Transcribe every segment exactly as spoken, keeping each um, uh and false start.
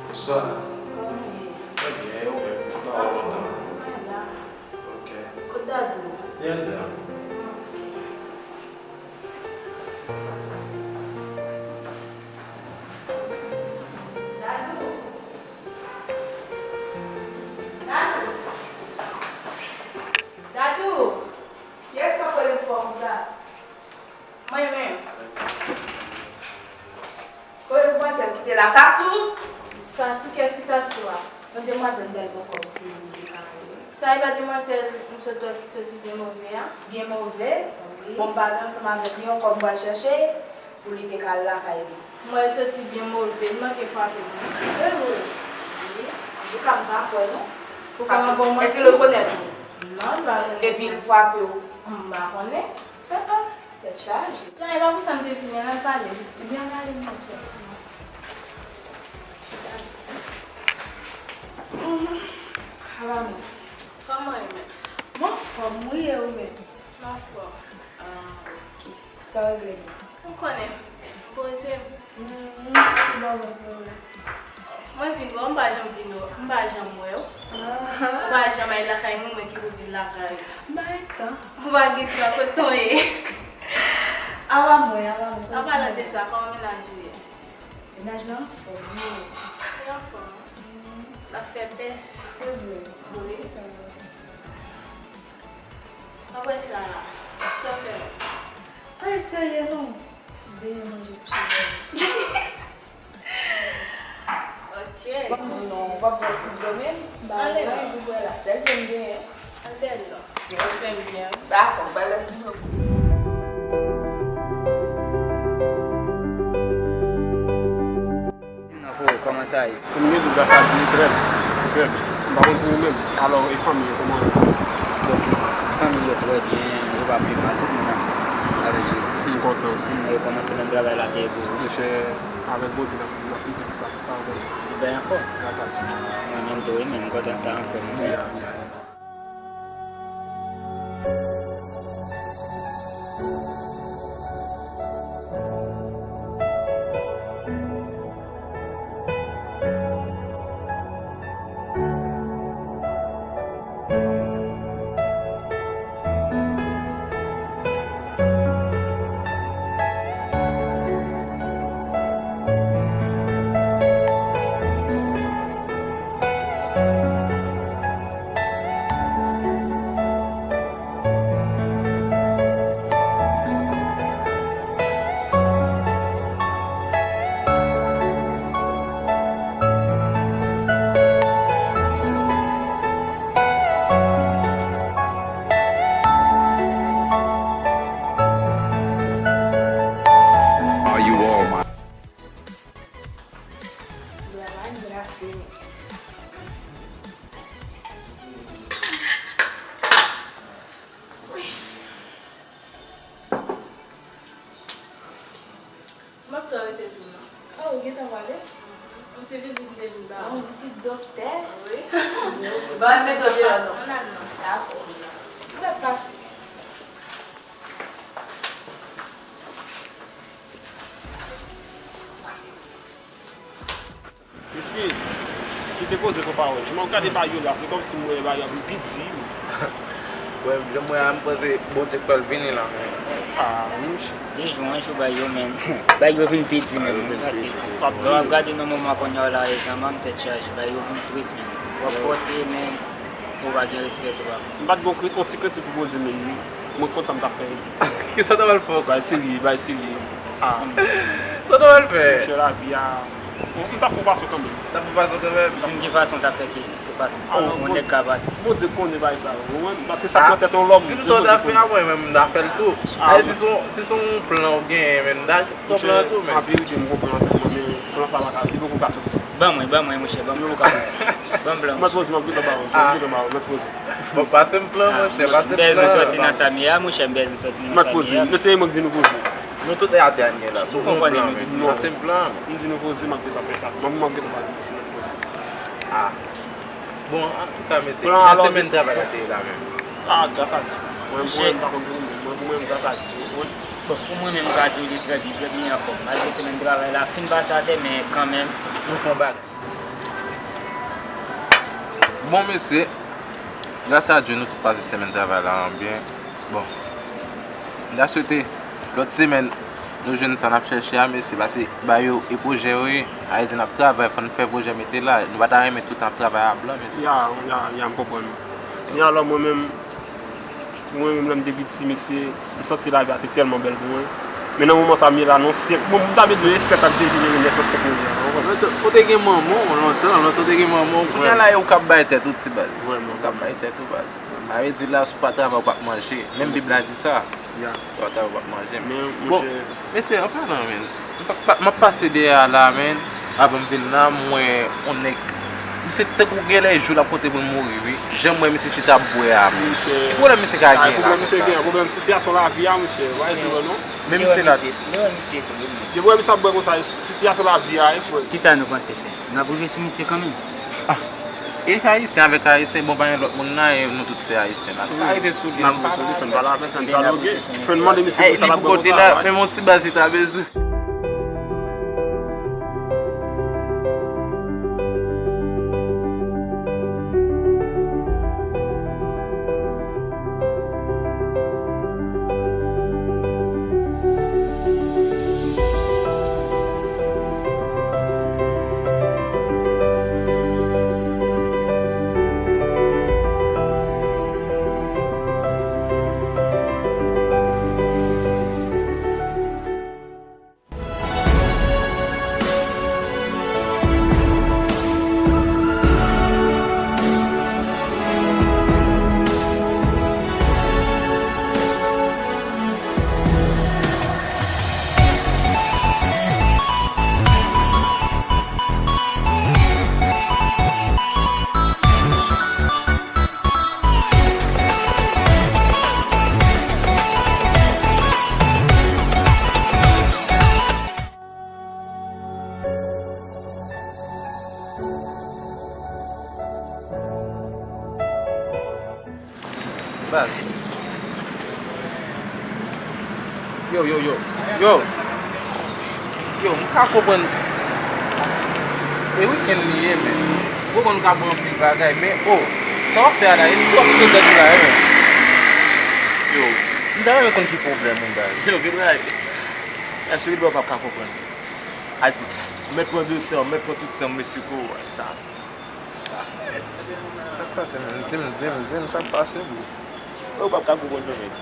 Bonswa. Kòman w ye? Trè byen, e ou menm? Sa fè lontan. Mwen la. Ok. Kot Dadou? Li anndan. Ah, ok. Dadou! Dadou! Dadou! Kiyès k ap rele m fò konsa? Mwen menm. Kote demwazèl ki te la? Sasou? Sasou? Kiyès ki Sasou a? Yon demwazèl m t al pran kòb pou li te ka ale. Sa e pa demwazèl m sot wè ki soti byen move a? Byen move? Wi. Bon, m pa gen ansanm avèk li ankò, m pral chèche pou li te ka al lakay li. M wè l soti byen move, l manke frape m wi. Se vre? Wi. Antouka, m pa kwè non. Ou pa gen bon manti? Èske l rekonèt ou? Non, l pa rekonèt mwen. Epi l frape w? M pa konnen. Ah, ah. Tèt chaje. Nan, e pa pou sa m te vini an, al pale, pitit. Ebyen, al ale, m pase. Mhm. Kalamou. Kòman w ye menm? M anfòm, wi, e ou menm? M anfòm. Ah, ok. Sa w regle menm? Ou konnen, m poze m. Hmm, ki bò w ap wè w la? Mwen vin wè w, m pa janm vin wè w, m pa janm wè w. Ah. Ou pa janm al lakay mwen, mwen ki pou vin lakay ou. Bay tan. Ou pa gen tan, kote w ye? Awa mwen, awa mwen. An palan de sa, kòman mennaj ou ye? Mennaj la anfòm, wi. Li anfòm, wi. Hmm. L ap fè pès. Se vre. Wi. Sa vre. Apre sa, sa w fè menm? Anyen serye non. Dèyè manje kouche dòmi. Ok. W ap di non, w ap bwè ti dlo menm? Ba ale non. Ou bwè la, sèl dlo m genyen. Al dèyè non. Ou fè m byen. Dakò, ba lè ti dlo. Nan fò, kòman sa ye? Pou nou di gras a Dye, trè byen, trè byen. M pa konn pou ou menm. Alò, e fanmi yo, kòman yo? Bon, fanmi yo trè byen, yo pa pi mal, tout moun anfòm. Avèk Jezi. M kontan. Di m non, yo kòman semèn travay la te ye pou ou? Monchè, avèk Bondye, n ap, n ap lite ti pa ti pa, ou konnen. Ou byen anfòm? Gras a Dye. Mwen menm tou, wi, men m kontan sa anfòm, wi. Are you all my Dwa pa glase. M ap tou rete tou non. Oh, ou gentan pale? Yon ti vizit m te vin ba ou. Oh, vizit doktè? Wi. Bon, se doktè la non. Ann al non. Dakò. M ap pase. Kite koze pou pawòl. Jan m ap gade Bayo la, se kòmsi m wè Bayo ap vin pi di. Wè, jan m wè a, m panse Bondye k pral vini la, men. Ah, monchè. De jou an jou, Bayo, men. Bayo vin pi di, men, paske lè w ap gade nan moman kounye a la, e jan m tèt chaje, Bayo vin tris, men. W ap fòse, men, ou pa gen respè tou, papa. M pa t gen yon kri-, yon ti kritik pou Bondye, men. Mwen konn sa m t ap fè. Kisa w ta pral fè? Bay serye, bay serye. Ah. Sa w ta pral fè? Monchè, lavi a. Bon, m t ap fè yon fason kanmenm. T ap fè yon fason kanmenm? Di m ki fason w t ap fè ki, ki fason? Ah, non, yon nèg ka pase. Bondye konnen bagay sa yo. Ou wè, paske sa pran tèt yon lòm. Di m sa w ta fè a, mwen menm m ta fè l tou. Ah, si se yon, si se yon plan w genyen, men m ta pran plan an tou, men. An verite, m gon plan an tèt mwen, men plan sa pa ka, li poko ka soti. Ban mwen, ban mwen, monchè, ban mwen. Li poko ka soti. Ban m plan, monchè. Mèt Rozi, m ap gentan ba ou, m ap gentan ba ou, Mèt Rozi. Bon, pase m plan, monchè, pase m plan. M bezwen sòti nan sa m ye a, monchè, m bezwen sòti nan sa m ye a. Mèt Rozi, mesye, mwen k di nou koze. Nou tout e atè a n ye la, si w gon plan, men pase m plan. M di nou koze, m ap gentan fè sa. Mwen, m ap gentan ba nou koze, Mèt Rozi. Ah. Bon, antouka, mesye, kijan semèn travay la te ye la menm? Ah, gras a Dye. Mwen, pou mwen, m pa konn pou mwen, mwen, pou mwen, gras a Dye. Bon, pou mwen menm, m ka di w li trè byen, trè byen anfòm. Malgre semèn travay la fin pase atè, men kanmenm, nou fè yon bagay. Bon, mesye, gras a Dye, nou tout pase semèn travay la an byen. Bon, m ta swete lòt semèn, nou jwenn sa n ap chèche a, mesye, paske Bayo e pwojè yo ye. Sa vle di n ap travay, fò n fè pwojè mete la. Nou pa ta renmen tout tan ap travay a blan, mesye. Ya, ya, ya, m konprann. Men alò, mwen menm, Mwen menm, lè m te piti, mesye, m santi lavi a te tèlman bèl pou mwen. Men nan moman sa m ye la, non, senk, bon, m ta vle di w, e sèt ap dejenere nèt nan senk mil jan, w konprann? Lontan, ou te gen manman w, lontan, lontan ou te gen manman w, kounye a la, e ou k ap bay tèt ou, ti baz. Vrèman, vrèman. Ou k ap bay tèt ou, baz. Sa vle di la, si w pa travay, ou p ap manje. Menm Bib la di sa. Ya. Ou pa travay, ou p ap manje. Men, monchè. Bon, mesye, an palan, men. M pa, pa, m ap pase dèyè a la, men. Avan m vin la, m wè yon nèg. Misye tankou genlè jou l ap konte pou l mouri, wi. Jan m wè misye chita ap bwè a, men. Ki pwoblèm misye ka genyen la konsa? Pwoblèm misye gen, pwoblèm sitiyasyon lavi a, misye. Wa, e sou non. Men misye la. Depi w wè misye ap bwè konsa, sitiyasyon lavi a, e frè. Kisa nou panse fè? N ap rive sou misye kanmenm. Ah. E ayisyen avèk ayisyen, bon, pa gen lòt moun la, e nou tout se ayisyen la. Nou ka rete sou li, nou pa la. Fè n pale avèk, fè n diyaloge. Fè n mande misye pou sa l ap bwè konsa. Men yon ti baz li ta bezwen. Baz. Yo, yo, yo. Yo. Yo, m ka konprann. E wikenn li ye, men. M konprann ou ka pran anpil bagay, men, o, sa w ap fè a la, e ti w ap sot dèt ou la, wi, men. Yo, m ta renmen konn ki pwoblèm ou, baz. Yo, gen bagay. Èske gen bagay ou p ap ka konprann? A di, m mèt pran de tan, m mèt pran tout tan m esplike w sa. Sa k pase, menm? Di m, di m, di m sa k pase, bro. Ou p ap ka konprann non, menm.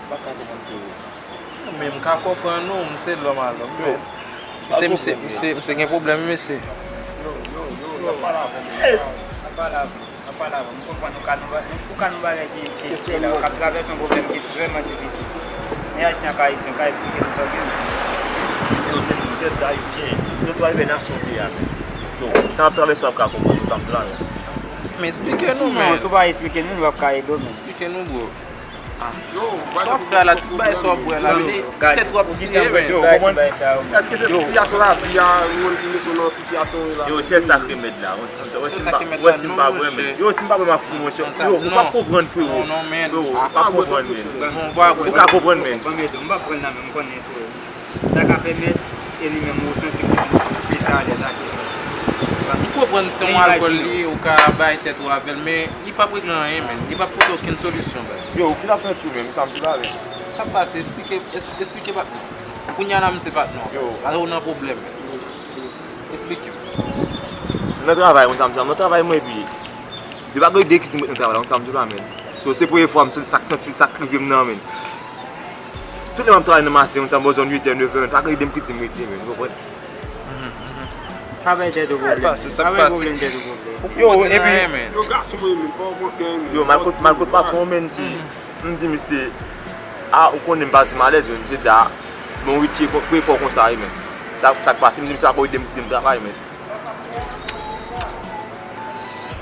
Ou p ap ka konprann, frero. Men m ka konprann ou, m se lòm a lòm, men. Misye, misye, misye, misye gen pwoblèm, mesye. Yo, yo, yo, yo, pale avè m. Pale avè m. Ann pale avan, m konprann ou ka nan ba-, ou ka nan bagay ki, ki seri, ou ka travèse yon pwoblèm ki vrèman difisil. Men Ayisyen ak Ayisyen, ou ka eksplike nou sa byen? Yo, nou tout ayisyen, nou dwe renmen nasyon n te a, men. So, sa n ap travèse, w ap ka konprann nou, sa m plan yo. Men eksplike nou, men. Non, si w pa eksplike nou, nou p ap ka ede w, men. Eksplike nou, bro. Sa w ap fè la, tout bagay sa w ap bwè la, men tèt w ap tiye, men. Èske se sitiyasyon lavi a, ou menm ki mete w nan sitiyasyon w ye la? Yo, syèl sa k remèd la. Wè si m pa, wè si m pa bwè, men. Yo, si m pa bwè, m ap fou, monchè. Yo, ou p ap konprann, frero. Frero, ou p ap konprann, men. Ou ka konprann, men. Ban m ede w, m p ap pran nan men, m konnen, frero. Sa ka pèmèt, e li menm, ou santi kò w. Li sa alèz ak li. M konprann se yon alkòl li ye, ou ka bay tèt ou avè l, men li p ap regle anyen, men. Li p ap pote okenn solisyon, baz. Yo, ki l ap fè tou menm, sa m di la, men. Sa k pase? Esplike, es-, esplike patnè. Kounye a la, m se patnè w, baz. Yo. Alò, ou nan pwoblèm. Esplike m. Nan travay, mwen, sa m di, nan travay mwen, epi depi pa gen ide ki di m ret nan travay la, mwen, sa m di la, men. So, se premye fwa m santi sa k santi, sa k rive m nan, men. Tout lè m ap travay nan maten, mwen, sa m bezwen uit è, nèf è, men pa gen ide m ki di m rete, men. Ou konprann? Pa bay tèt ou pwoblèm. Sa k pase? Sa k pase? Pa bay pwoblèm tèt ou pwoblèm. Yo, epi yo, gason mwen menm, fò w kontan, men. Yo, m al kot, m al kot patwon, men, di, m di misye, a, ou konnen m pa santi m alèz, men misye di, a, bon, Richie, premye fwa w konsa, wi, men. Sa, sa k pase? M di misye pa gen ide m kite m travay, men.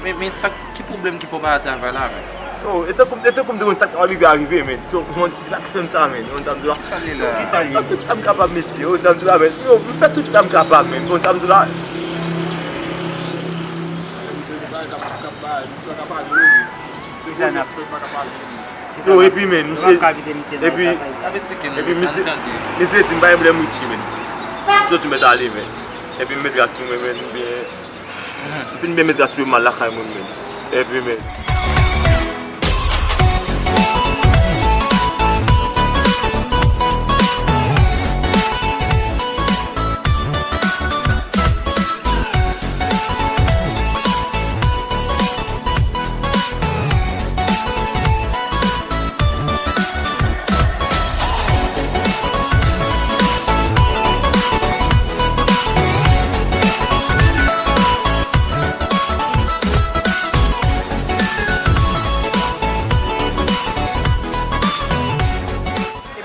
Men, men sa, ki pwoblèm ki fè w pa al travay la, men? Yo, e tankou, e tankou m te konn sa k t ap rive a rive, men. So, mwen di, la fè m sa, men. Mwen t ap di la. Ki sa li la? Ki sa li? Fè tout sa m kapab, mesye. Yo, sa m di la, men. Yo, m fè tout sa m kapab, men. Mwen t ap di la. Ki sa n ap fè? Yo, epi, men, misye, epi, epi, misye, misye di m pa gen pwoblèm Richie, men. Misye di m mèt ale, men. Epi m met rad sou mwen, men, m byen. M fin byen met rad sou mwen, m al lakay mwen, men. Epi, men.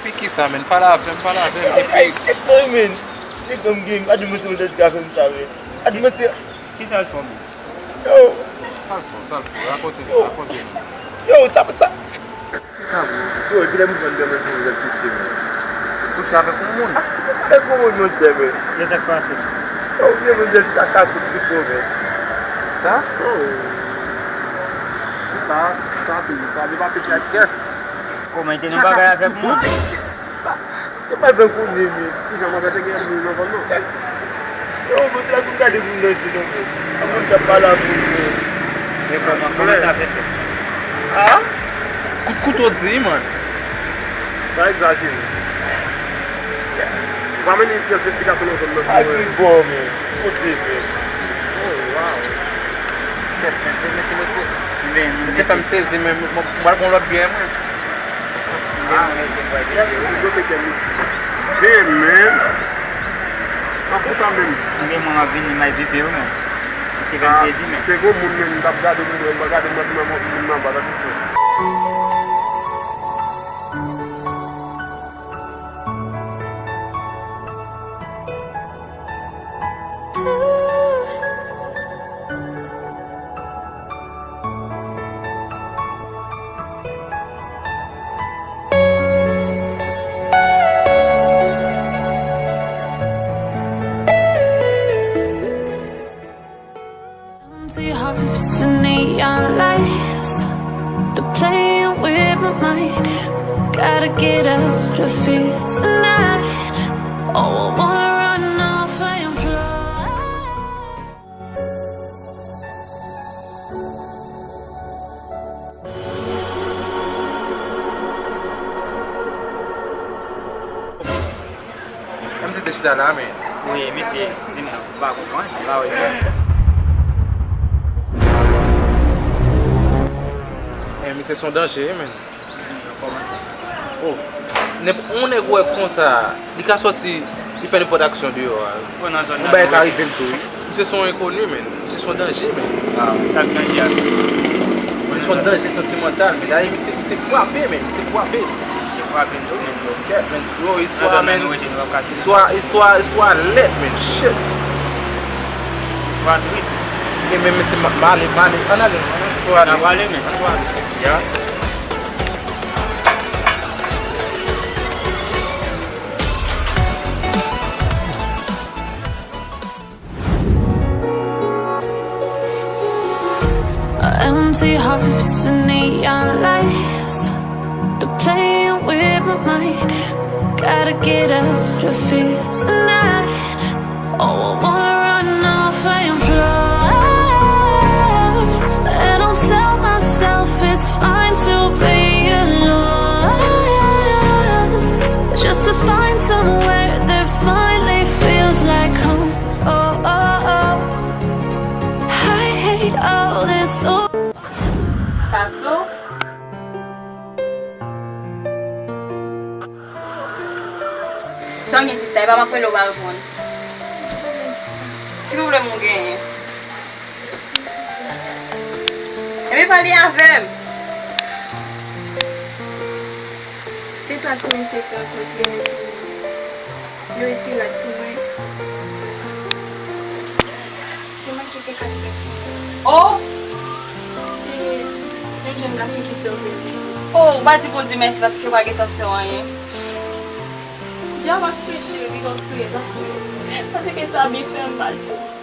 Epi kisa, men? Pale avè m, pale avè m. Epi se pran, men. Se pran m gen, pa di mwen se mwen ki fè m sa, men. Pa di mwen se. Kisa l fè w, men? Yo. Sa l fè w, sa l fè w? Rakonte m, rakonte m. Yo, sa, sa. Kisa, bro? Yo, epi lè m pran demen, ti mwen touche, men. Touche avèk yon moun? Ah, touche avèk yon moun, monchè, men. Yo, sa k pase? Yo, vye moun, jèn tchaka, kout pipo, men. Sa? Oh. Sa, sa, sa, sa, li pase tchaka. Kòman, li te nan bagay avèk moun? Yo pa t konnen, men. Kijan manzè te gen moun nan zòn nan? Yo, monchè, pou m gade moun nan je nan men. An moun k ap pale ak moun, men. Men kòman, kòman sa fè fèt? Ah? Kout kouto di, man. Pa egzajere. Ou pa mennen pyès esplikasyon nan zòn nan pou mwen? A di bon, men. Kote, men. Oh, wow. Mesye, mesye. Mesye fè m sezi, men mwen, mwen pral pran lòt byè, mwen. Demen. An konsa menm. Demen mwen ap vini, m al vipe wi, men. Misye fè m sezi, men. Se gwo moun, men, m t ap gade moun, m t ap gade m, si mwen moun nan ba la. Empty hearts and neon lights. They're playing with my mind. Gotta get out of here tonight. Oh, I wanna run off and fly. Kòmsi te chita la, men. Wi, mesye, di m non, m pa konprann, m pa wè byen. Eh, misye se yon danje, men. Kòman sa? Oh, nenp-, yon nèg ou wè konsa, li ka sòti, li fè nenpòt aksyon deyò a. Yon bagay ka rive l tou, wi. Misye se yon enkoni, men. Misye se yon danje, men. Ah, sa k danje a? Misye se yon danje santimantal, men. Dayè, misye, misye frape, men. Misye frape. Misye frape, tou, men. Kèt, men. Yo, istwa, men. Istwa, istwa, istwa lèd, men. Shit. Istwa tris. Men, men, men, se ma-, m ale, m ale. Ann ale, ann ale. N ap ale, men. Ann ale. Ya. Empty hearts and neon lights. They're playing with my mind. Gotta get out of here tonight. Oh, I wanna Sa w gen, sista? E pa m ap rele w, w pa reponn. Ki pwoblèm ou genyen? Ebyen pale avè m. Gen twa ti mesye k rankontre epi yo retire rad sou mwen. Yo manke te kat pèp sou mwen. Oh! Se yon jèn gason ki sove m. Oh, ou pa di Bondye mèsi paske yo pa gentan fè w anyen. Djab ap peche, li ap kriye, l ap kriye. Paske sa byen fè m mal tou.